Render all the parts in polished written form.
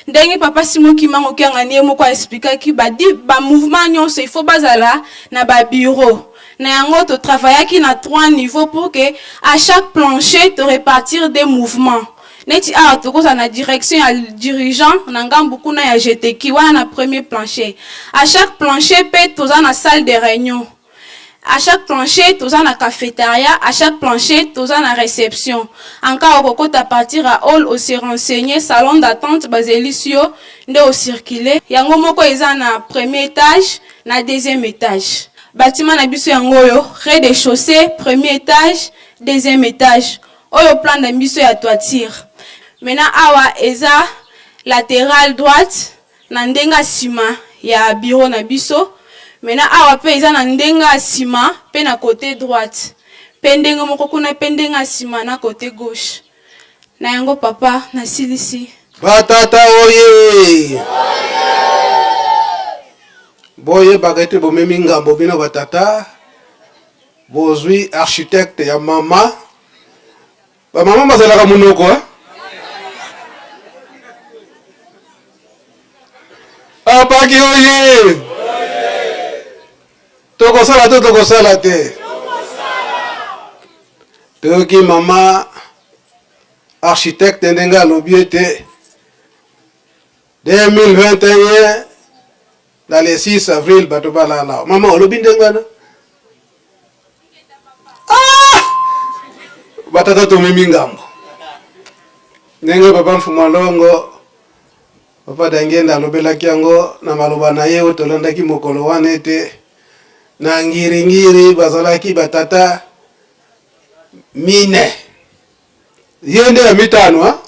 Ndenge papa Simon Kimbangu Kiangani ye moko aexplikaki ba mouvement nyonso il faut bazala na ba bureau. Na yango to travaillaki na 3 niveaux pour que à chaque plancher to repartir des mouvements. Neti awa tokozala na direction ya dirigeant na ngambu kuna ya GTQ wana na premier plancher. À chaque plancher pe toza na salle de réunion. À chaque plancher toza na cafetaria, à chaque plancher toza na réception. En cas okokota partir à hall o se renseigner, salon d'attente bazelisi yo nde o circuler. Yango moko eza na premier étage na deuxième étage. Bâtiment na biso yango oyo, rez-de-chaussée, premier étage, deuxième étage. Oyo plan na biso ya toiture. Maintenant awa eza latéral droite na ndenge ya nsima ya bureau na biso. Maintenant awa pe eza na ndenge ya nsima pe na côté droite. Pe ndenge moko kuna pe ndenge ya nsima na côté gauche. Na yango papa nasilisi. Batata oye! Boyebaka ete bomemi ngambo bino batata, bozwi architecte ya mama. Ba mama bazalaka monoko eh? Apaki oye! Tokosala to tokosala te? Toyoki mama architecte ndenge alobi ete 2021 na le 6 avril bato balala. Mama olobi ndenge wana? Ah! Batata tomemi ngambo. Ndenge papa Mfumu Alongo, papa Dangenda alobelaki yango na maloba na ye oyo tolandaki mokolo wana ete na ngiringiri bazalaki batata mine, ye nde ya mitano ha?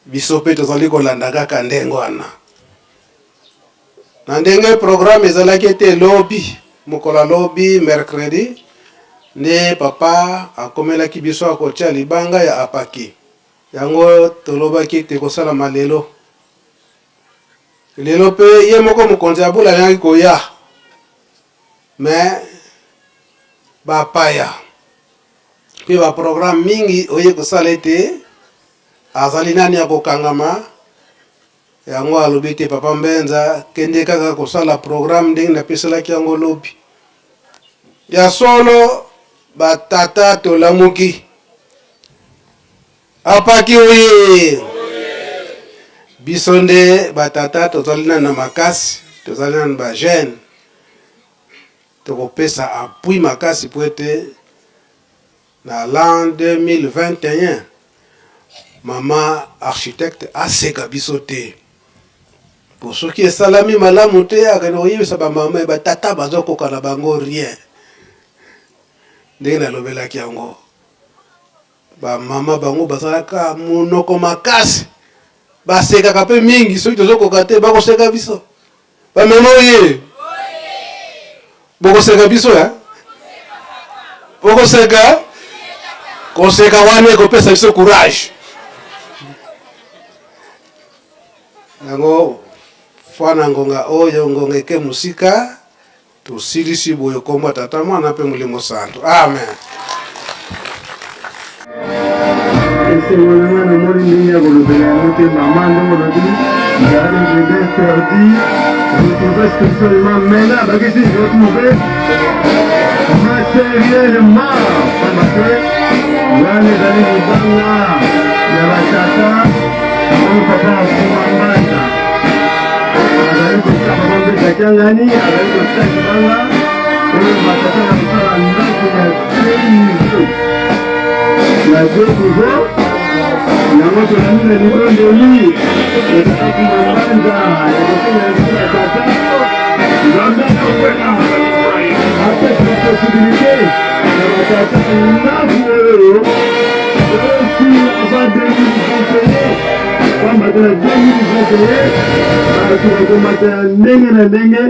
Biso mpe tozali kolanda kaka ndenge wana. Na ndenge programme ezalaki ete lobi, mokolo ya lobi mercredi, nde papa akomelaki biso akotia libanga ya apaki. Yango tolobaki ete ekosalama lelo. Lelo mpe ye moko mokonzi ya bula alingaki koya, mais bapaya mpe ba programme mingi oye kosala ete azali nani ya kokangama. Yango alobi ete papa Mbenza kende kaka kosala programme ndenge napeselaki yango lobi. Ya solo ba tata tolamuki. Apaki oye! Biso nde ba tata tozali nanu na makasi, tozali nanu ba jeunes. Tokopesa appui makasi po ete na l'an 2021 mama architecte aseka biso te, po soki esalami malamu te akende koyebisa ba mama ba tata bazokoka na bango rien. Ndenge nalobelaki yango, ba mama bango bazalaka monoko makasi, basekaka pe mingi. Soki tozokoka te bakoseka biso. Ba mama oye! Bokoseka biso ya? Bokoseka? Koseka wana ekopesa biso courage. Yango fana ngonga oyo ngonga eke mosika. Tosilisi boye kombo ya Tata, Mwana mpe Molimo Santu. Amen. Esengo na nga namoni ndenge ya kolobela yango te mama ndenge olobi j'avais j'ai perdu retrouvé spirituellement maintenant bakisi retrouvé matériellement pamba te wana ezali libanga ya batata oyo papa akoma mbanda azali kotya papa mbeta kiangani azali kotya libanga oyo batata na kosala ndako ya deux niveau ya deux niveau yango tolandi na libondeli ya tata kuma mbanza ya kosenga biso na tata nzambe apesa possibilité na batata ndako oyo esila avant 2021 pamba te na 2021 bato bakomata ya ndenge na ndenge.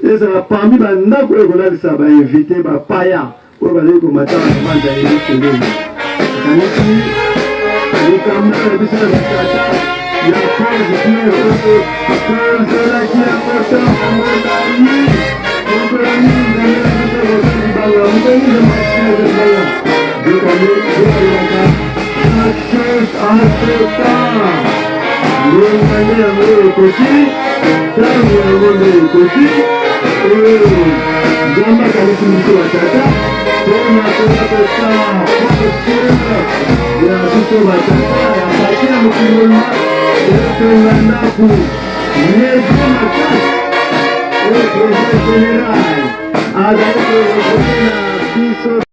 Ezala parmi ba ndako oyo ekolalisa ba invite ba paya oyo bazali komata na mbanza ya Yelusalemi. Nakanisi likambo na biso ya batata ya Pose Pierre oyo tozelaki yango ntango molai, mokolo nini Nzambe na biso akotia libanga, mokolo nini Nzambe akotia libanga. Nzokande ezalaka chaque chose a son temps. Ngonga nde yango ekoki, ntango yango nde ekoki, oyo Nzambe akanisi biso batata mpona koya kosala posture ya biso batata ya bati ya mokili mobimba etonga ndako medi makasi oyo projet général azali koreprésente na biso.